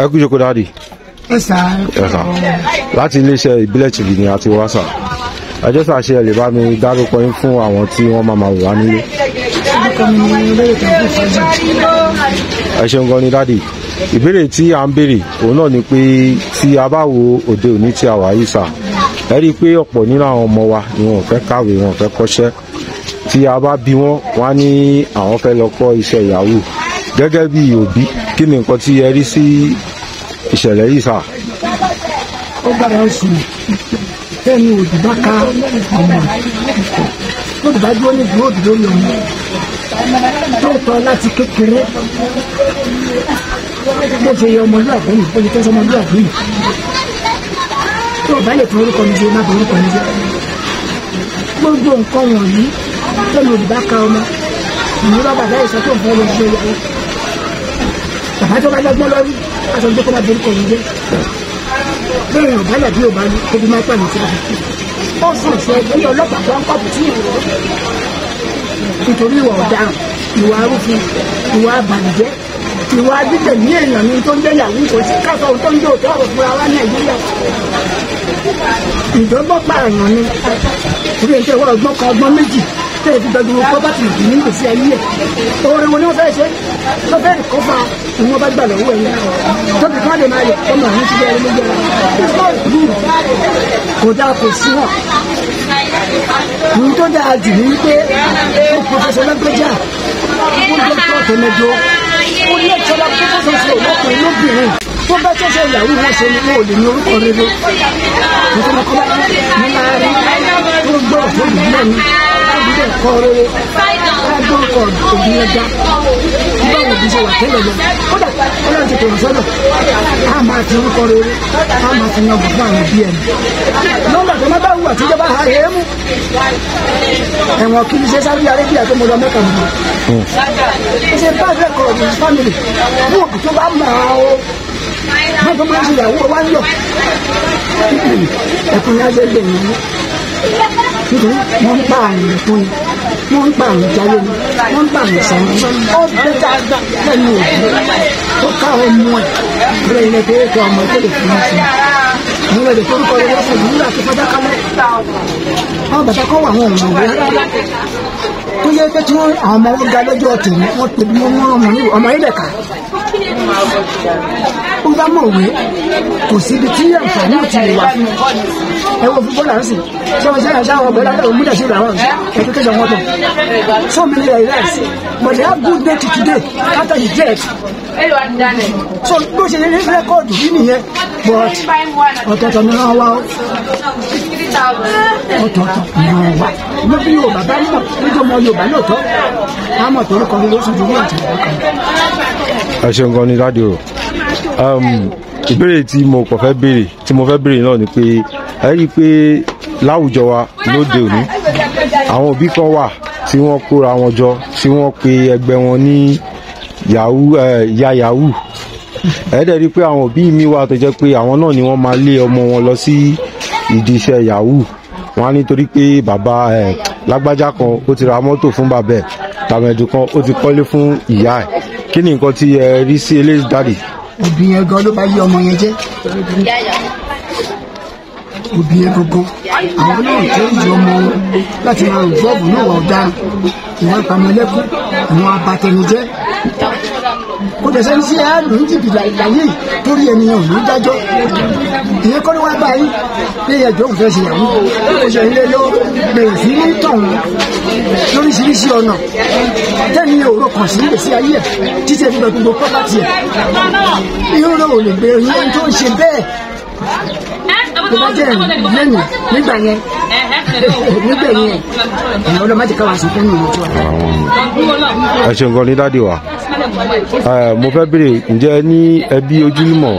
Ẹ kú jókòó daddy. Ẹ sà. Ẹ sà. Láti iléeṣẹ́ Ìbílẹ̀ TV ni a ti wá sà. Ẹ jọ̀ọ́ sà, ṣé ẹ lè bá mi dárúkọ yín fún àwọn tí wọ́n máa wò wá nílé? Orúkọ mi ni olóyè tó ń fún fún. Ẹ ṣeun gan ni daddy. Ìbéèrè tí à ń béèrè òun náà ni pé tí a bá wo òde òní tí a wà yìí sà, ẹ rí i pé ọ̀pọ̀ nínú àwọn ọmọ wa ni wọn ò fẹ́ kàwé, wọn ò fẹ́ kọ́ṣẹ́. Tí a bá bi wọ́n, wọ́n á ní àwọn fẹ́ lọ kọ́ iṣẹ́ yahoo. Gẹ́gẹ́ bí òbí, kí ni nǹkan tí ẹ rí sí ìṣẹ̀lẹ̀ yìí sà? Ó gbára oṣù bẹ́ẹ̀ ni òbí bá ká ọmọ tó bá dúró ní ìdúró òbí lórí ọmọ lóòótọ́ láti kékeré, bó ṣe yẹ ọmọlúwàbí nì, bó ṣe tẹ́sán ọmọlúwàbí nì. Tó o bá lè fi orúkọ mi ṣe, má fi orúkọ mi ṣe. Gbogbo nǹkan wọ̀nyí tẹ́lẹ̀ òbí bá ká ọmọ ìlú bá bàbá ìsọ tó ń fẹ́ lọ ṣe ìyàwó, bàbá tó bá lọ́gbọ́n lórí aṣọ tó kọ́ bá borúkọ mi jẹ́ bẹ́ẹ̀. Ò bá lẹ̀ bí ò bá ní kóbi má pàmì tí a fi kú. Ó sàn ṣe ẹgbẹ́ ọlọ́pàá tó ń kọ́pù tí ìwọ nítorí ìwà ọ̀daràn, ìwà arúfin, ìwà àbànújẹ́, ìwà gbígbẹ̀mí èèyàn ní tó ń jẹ́ yahoo. Kò sí káfọ́ ohun tó ń jẹ́ òótọ́ ọ̀rọ̀ fúnra wa. Nàìjíríà, ìdọ́gbọ́n pààyàn ni orí ẹ̀ńtẹ́ wọ́n ọgbọ́n kan, ọgbọ́n méjì tẹ́lẹ̀ fi gbàgbọ́ pọ́pátì ní ìgbésí ayé ẹ̀. Oore wo ni wọ́n fẹ́ ṣe wọ́n fẹ́ rìkọ́fà ni wọ́n bá gbà lọ́wọ́ ẹ̀yìn tóbi kí wọ́n lè máa yẹ ọmọ àwọn ṣiṣẹ́ ẹni lójú ara. It's not good, kò dáa, kò sí wọn. Ohun tó dáa jù ní wípé ó Professor lágbájá, ó dọ́kítọ̀ tẹ̀mẹ́jọ, ó ní ẹ̀ṣọ́lá professor ṣe ọkùnrin lóbìnrin tó bá ṣẹ̀ṣẹ̀ ìyàwó wọn ṣe ni wọn ò lè ní orúkọ rere. Nítorí ọkọ bá ní máa rí tó gbọ́ tó lù lẹ́nu òbí dẹ̀ kọ́ rere, agbórúkọ òbí yẹn ga báwo òbí ṣe wà tẹ́lẹ̀ lọ. Kódà Ọlọ́run ti tòrò sọ́dọ̀, a máa fi orúkọ rere, a máa fi yan fún àwọn òbí ẹni nọ́mbà tó má bá wù àtijọba ha rèé mú ẹ̀wọ̀n. Kí ni ṣe Saudi Arabia tó mo lọ mẹ́ka mọ́? It's a bad record in his family. Fún òbí tó bá mọ̀ ọ́ wọ́n tó máa ń ṣe ìyàwó wa ń yọ̀ ẹkùn ní ajé gbẹ̀yìn ní, nítorí wọ́n ń pa àrùn ẹ̀kún ni, wọ́n ń pa àrùn jayé ni, wọ́n ń pa àrùn sàmì. Ó better lẹ́nu òbí tó ká ọmọ ẹ̀ rẹ̀ ilẹ̀ tó yẹ kí ọmọ ẹ̀ tó lè fi sí àwọn èdè tó ń kọ́ lọ́wọ́ fún ìlú àti fọjá kálẹ̀. Àwọn bàbá kọ́ wà, àwọn ọ̀nà òwe tó yẹ pé tí wọ́n àwọn ọmọ wọn ga lọ́jọ́ tèmi, wọ́n pè bí wọ́n mú ọmọ ní ọmọ ilẹ̀ ká ó bá mọ̀ wé, kò síbi tí àǹfààní ò ti lè wà fún ẹ. Wo fúnbọ́ọ̀lù àrùsìn ṣé wọ́n ṣe àṣà àwọn ọ̀bẹ̀rẹ̀ àti òmùdá sí ìràwọ̀ education wọn tán. So many lives, but they have good name today after the death. So bó ṣe ní record yìí nìyẹn, but ọ̀tọ̀ọ̀tọ̀ ni wọ́n wá ó, ọ̀tọ̀ọ̀tọ̀ ni wọ́n wá. Ló bí Yorùbá bá mọ̀ lójú ọmọ Yorùbá lóòótọ́, á mọ̀ torúkọ ní lóṣù tó ní àti ìwà kan. Ẹ ṣeun gan ni daddy o. Ìbéèrè tí mo kàn fẹ́ béèrè, tí mo fẹ́ béèrè náà ni pé ẹ rí i pé láwùjọ wa lóde òní, àwọn òbí kan wà tí wọ́n kóra wọn jọ, tí wọ́n pe ẹgbẹ́ wọn ní yahoo, ya yahoo. Ẹ dẹ̀ rí i pé àwọn òbí mi wà tó jẹ́ pé àwọn náà ni wọ́n máa lé ọmọ wọn lọ sí ìdí iṣẹ́ yahoo. Wọ́n á nítorí pé bàbá ẹ̀ lágbájá kan ó ti ra mọ́tò fún bàbá ẹ̀, tàmẹ̀dù kan ó ti kọ́lé fún ìyá ẹ̀. Kí ni nǹkan tí ẹ rí sí eléyìí, daddy? Òbí yẹn gan ló bá yí ọmọ yẹn jẹ́. Òbí yẹn gangan, àwọn náà tó ń jẹ ọmọ wọn láti máa rò bọ́ọ̀bù náà wà ọ̀daràn, ìwà ìpamọ́lẹ́kùn, ìwọ̀n abatẹnijẹ́. Kò dẹ̀ sẹ́ni sí àlù ní jìbìtì láyé torí ènìyàn ò ní dájọ́. Ìyẹn kọ́ ló wá báyìí ní ẹjọ́ òun fẹ́ ṣe ìyàwó, ó ṣe ilé ló bẹ̀rẹ̀ sí ní tọ̀hún lóríṣiríṣi ọ̀nà tẹ́ni òró kàn sí ìgbésí ayé ẹ̀ títí ẹ̀ fi gba gbogbo property ẹ̀. Irú ò lè gbé ìyẹn tó ń ṣe bẹ́ẹ̀ tó bá jẹ́ lẹ́yìn nígbà yẹn, nígbà yẹn ìyẹn ọlọ́mọdé káwá sí fún ìwọ̀n tó wà. Ẹ ṣeun gan ni daddy wa. Mo fẹ́ béèrè, ǹjẹ́ ní ẹbí, ojúlùmọ̀,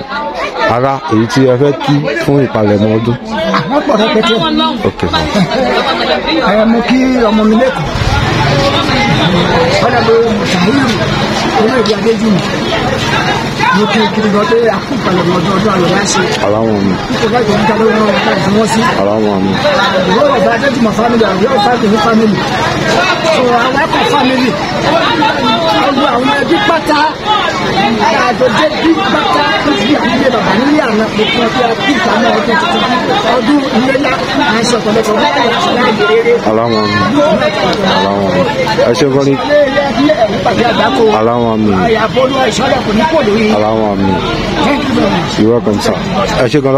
ará èyí tí ẹ fẹ́ kí fún ìpalẹ̀mọ́ ọdún? Àwọn pọ̀ rẹpẹtẹ. Ok sir. Ẹ mo kí ọmọ mi lẹ́kọ̀ọ́ ọ̀dà bó Mùsàlùmí olóògbé Adéjùmọ̀, mo kí kiri gan pé àkú ìpalẹ̀mọ́ ọdún, ọdún ayọ̀ láṣẹ. Aláwọ̀ mi. Kò bá ìjọba lọ́wọ́ wọn ká ìfún wọn sí. Aláwọ̀ mi. Ìwọ ọba Adéjùmọ̀ family, àwọn ọba family family, so àwọn akọ family, gbogbo àwọn ẹbí pátá, àjọjẹ bí pátá. Nílé bàbá nílé àná gbogbo ọdún akú ìpamọ́ ọdún tuntun ọdún iléyá àìsàn ọ̀pọ̀lọpọ̀ láàyè rere. Aláwọn àmì, aláwọn àmì. Ẹ ṣeun gan ni. Aláwọn àmì. Àyàfọ́ olúwa ìṣọ́lẹ̀ kò ní kò lórí. Aláwọn àmì. Thank you very much. You're welcome, sir. Ẹ ṣe gan.